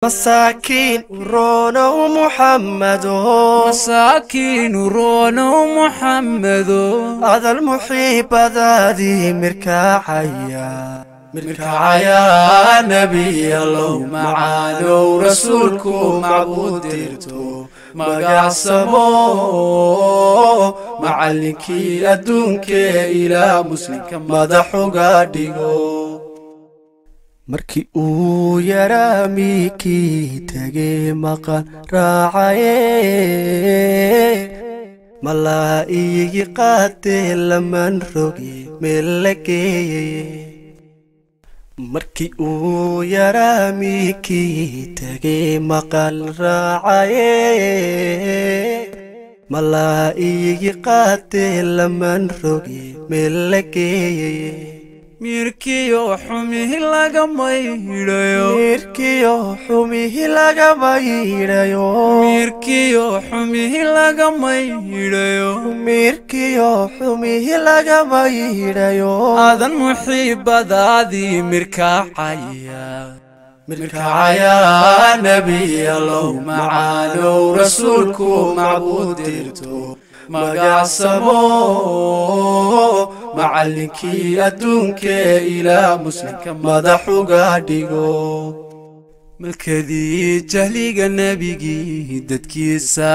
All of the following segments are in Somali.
Masaakiin uronow Muxammado, masaakiin uronow Muxammedo, adal muxiibadaadii mirkacaya mirkacaya. Nebiyalow macaanow rasuulku macbuud dirto magacsamo, macallinkii adduunkee ilaa muslimka madaxuga dhigo. Markii uu yaraa miikii tegey maqan raacaye, malaa iyigi qaatee laman roge meel la geeyeye. Markii uu yaraa miikii tegey maqal raacaye, malaa iyigi qaatee laman roge meel la geeyeye. Miirkiyo xumihi laga maydhayo, Miirkiyo xumihi laga maydhayo, miirkiyo xumihi laga maydhayo, miirkiyo xumihi laga maydhayo. Aadan muxiibadaadii mirkacaya mirkacaya. Nebiyalow macaanow rasuulku macbuud dirto magacsamo, macallinkii adduunkee ilaa muslimka madaxuga dhigo. Malkadii jahliga nebigii dadkiisa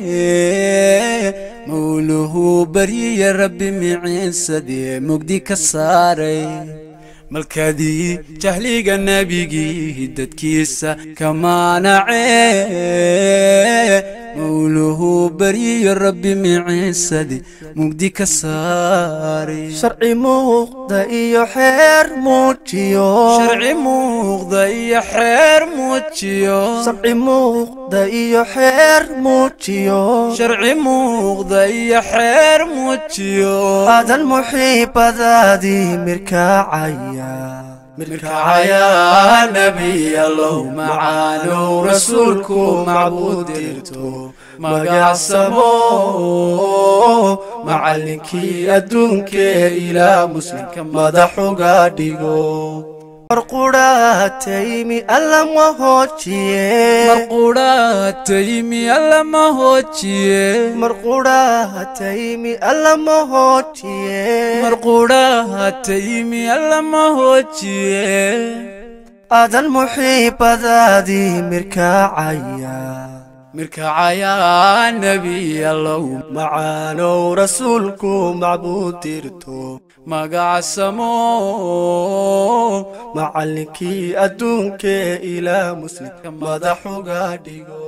kamaanacee, mawluhu baryiya rabbi miciisadee mugdi ka saaray. Malkadii jahliga nebigii dadkiisa kamaanacee, mawluhu baryiyo rabbi miciisade mugdi ka saaray. Sharci muuqda iyo xeer muujiyo, sharci muuqda iyo xeer muujiyo, sharci muuqda iyo xeer muujiyo, sharci muuqda iyo xeer muujiyo. Aadan muxiibadaadii mirkacaya mirkacaya. Nebiyalow macaanow rasuulku macbuud dirto magacsamo, macallinkii adduunkee ilaa muslimka madaxuga dhigo. Marqudhaataymi alla ma hoojiye, marqudhaataymi alla ma hoojiye, marqudhaataymi alla ma hoojiye, marqudhaataymi alla ma hoojiye. Aadan muxiibadaadii mirkacaya mirkacaya. Nebiyalow macaanow rasuulku macbuud dirto magacsamo, macallinkii adduunkee ilaa muslimka madaxuga dhigo.